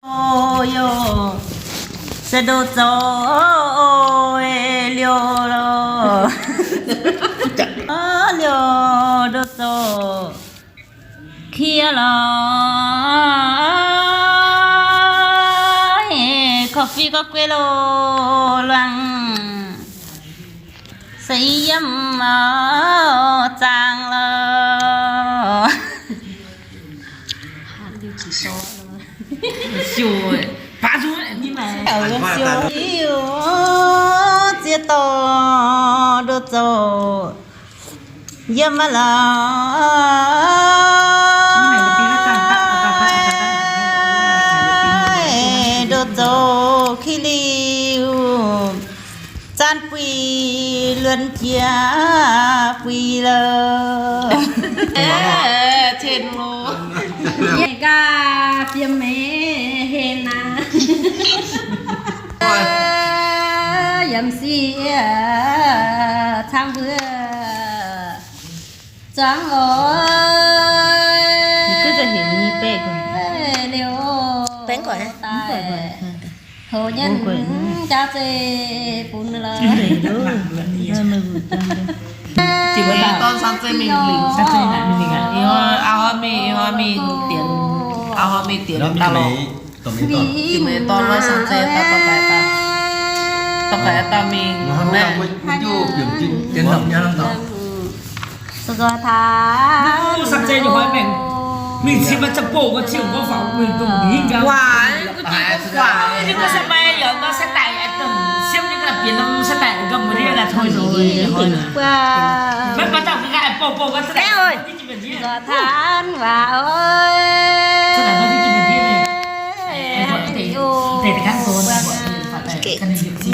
Oc, se ndoh zoux liouh loh. Liouh ndoh zoux kiev loh. Korv-fiqv gorngv guei loh luangh. Se yiem zaangc loh. Siou, baav zungv ni maaiz. Siou, ziex dorh ndoh zoux yiem maaiz lorqc. Ndoh zoux kiev liouh. Zanc buix luonx jiex buix loh. Cien loh. Gaax fiem meih hlen aqv. Yiem sieqv camv mbuo zuangx oc. Liuz daaih houc nyei jauv zeiv bun lorqc. Dorn, auv hnoi mingh, auv hnoi mingh dienx, auv hnoi mingh dienx daaih lorqc. Jiex meih dorn wuov sang zeiv daaih, dorh faix daaih, dorh faix daaih mingh.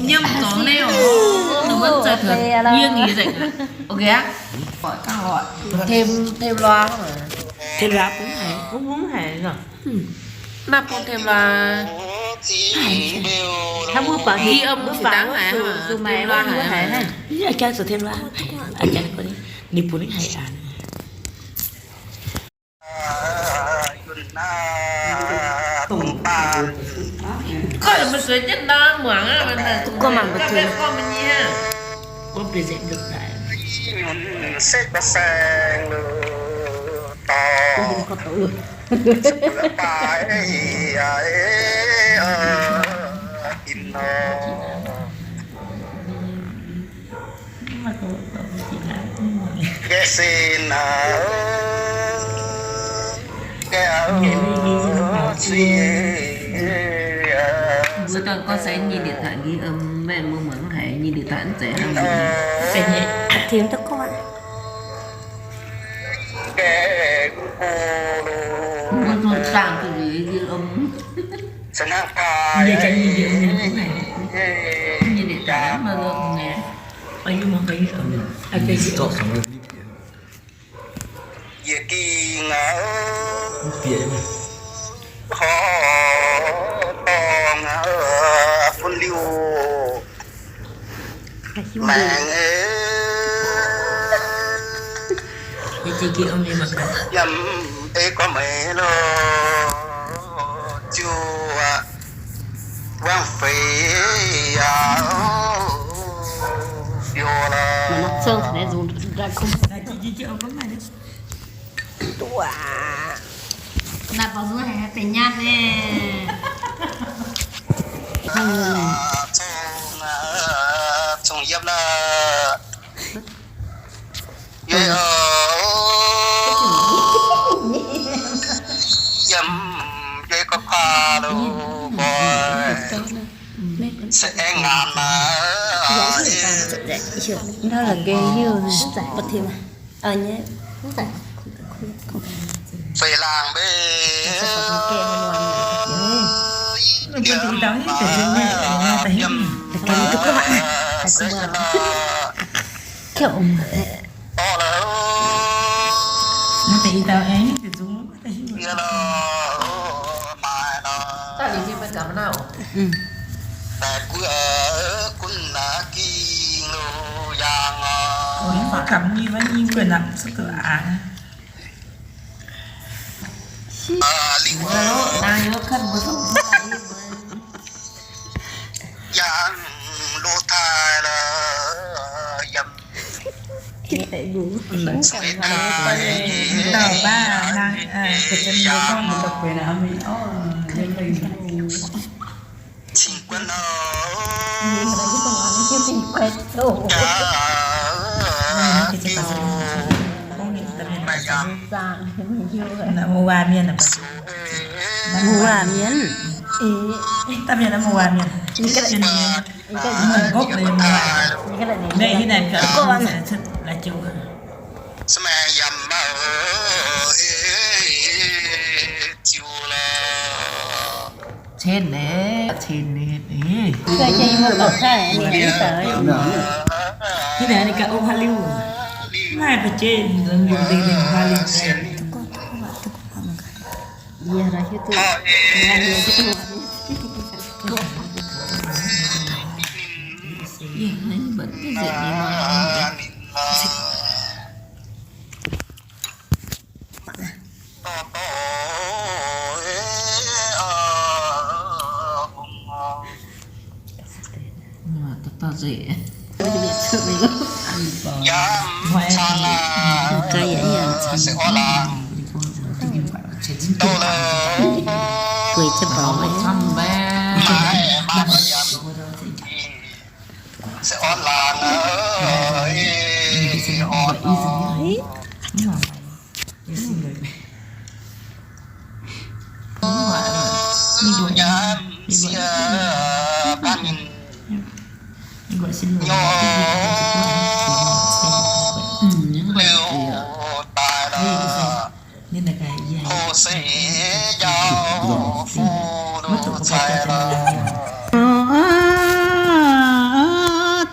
Nyiemv zuangx neh oc, ninh mbuo zai tuotv yie nqi nzengc. Ok aqv. Thêm, thêm loa. Thêm loa bun haic, bun haic nor. Naaiv bun thêm loa. Hnangv mbuo baac ghi âm mbuo baac dangh haic, thêm loa haic. Ninh bun haic aqv. Gorngv mangc ba'zengc. Mbuo dangh gorngv se nyei điện thoại ghi âm, mbuo muangx haiz nyei điện thoại mv zeiz hnangv. Thêm cho con. Mbuo dangh ghi âm. Nyei điện thoại mv zeiz hnangv. Yie ging aqv, horpc dorngh aqv, bun liuh maengx. Yiem ei gorngv meih loh, ziouc wangv feix yaac liouh loh. Naaiv baac zuqc haiz deix nyaanh naaiv. Cong, cong yiepv la'yie oc. Yiem yie gorngv kuaah loh nqoi, se aengx ngaanc maah. Feix laangc mbeih. Daaih liuz nyei maiv gamh naaiv oc. Daaih gunv, gunv naaiv ging Mv gamh nyei maiv nyei mbuo nangc cuotv doqc aqv. Yangh loz-taaix la'yiem. Dauh baav hnangv, ga'zien mbuo gorngv mbuo daux gueix naaic, mingh orv, yiem lengh. Cingx guon nor, maaih yangh. Muoz waac mienh, muoz waac mienh, mbopv, mienh hiuv naaic, la'jiuc. Sa'maengx yaac mv baac ziux lorqc. Cen naaiv, cen naaiv. Hiuv naaic ninh ganh ong haaix liuz, maaih ba'jeiv nzunc liuz, liuz haaix liuz.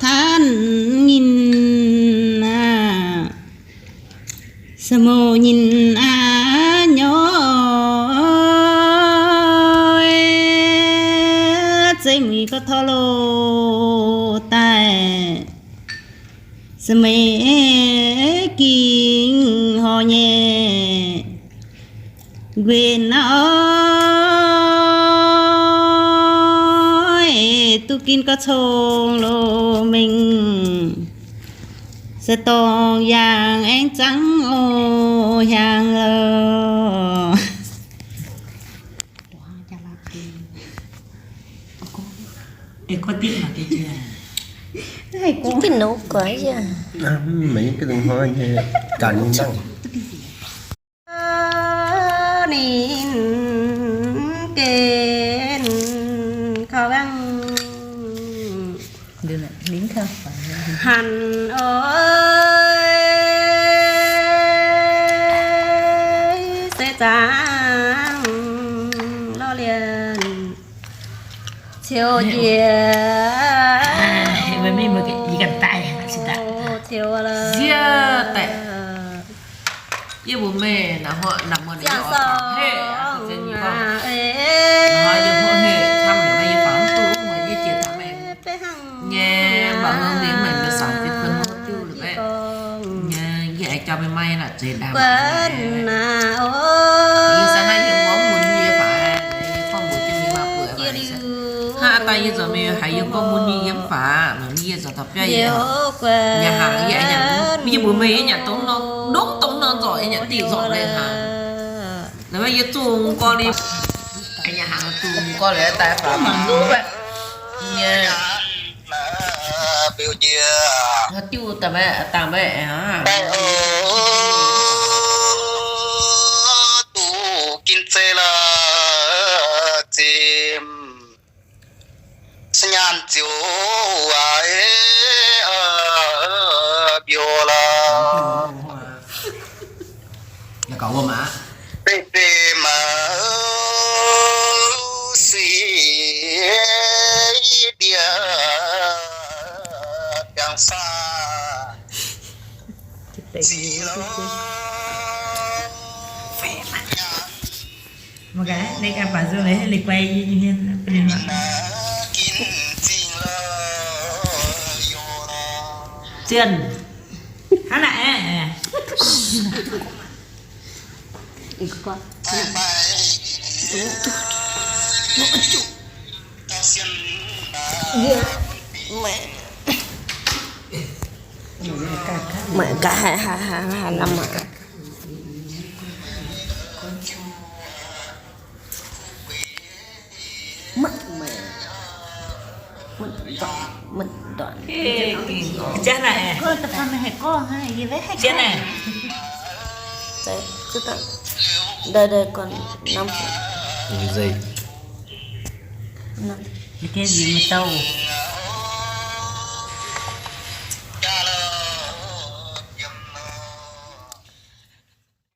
Tanh nyinh aqv, samou nyinh aqv nyoi, zeiv muic gorqv torv loz daaih, sameix ging horc nyei. Nquenc oix duqv ginv gorqv cong loz mengh, se dorngx yangh aengx zangv oc hiaangx oc. Ninh gen kau wangv hanc oix se zaangc lorz lienh ciou njiec, ciou lorz. Yie mbuo meih naaiv horqc naaiv muonh ziangh sou heh, aa, yie hmuangv heh camv naaiv yie fangx mv duqv, yie jiex taux meih nyei mba'hnoi nzengc, meih mbuo samx fih kuonx mv diuh lorqc. Yie aengx jauv meih maiv naaic zeix ndaangc. Yie se naaiv yie gorngv mun yie faaux, yie gorngv mbuox jienv mingh maah, buoqc faaux. Hnangv daaih yie nzunc mingh haiz yie gorngv mun yie yiem faaux, mv yie nzunc taux biauv yie nyanc hnaangx yie nyanc, yie mbuox meih yie nyanc dongh norm, dongh dongh norm nzorc, yie nyanc diuh nzorc leiz hnaangx. Naaiv yie zungh gorngv ni, nyanc hnaangx zungh gorngv leiz daaih faaux mangc duqv. Diuh daaih maiv dangh maiv aqv. Duqv ginv zeiv la'zimv, se nyaanh ziouc aac, mbiouh la'biouh. Beiv beiv maiv sic ndie biangh faah. Zien. Hnangv naaic. Meih gaax haaix, haaix, haaix, haaix nor maah. Mv, mv, mv, mv, mv,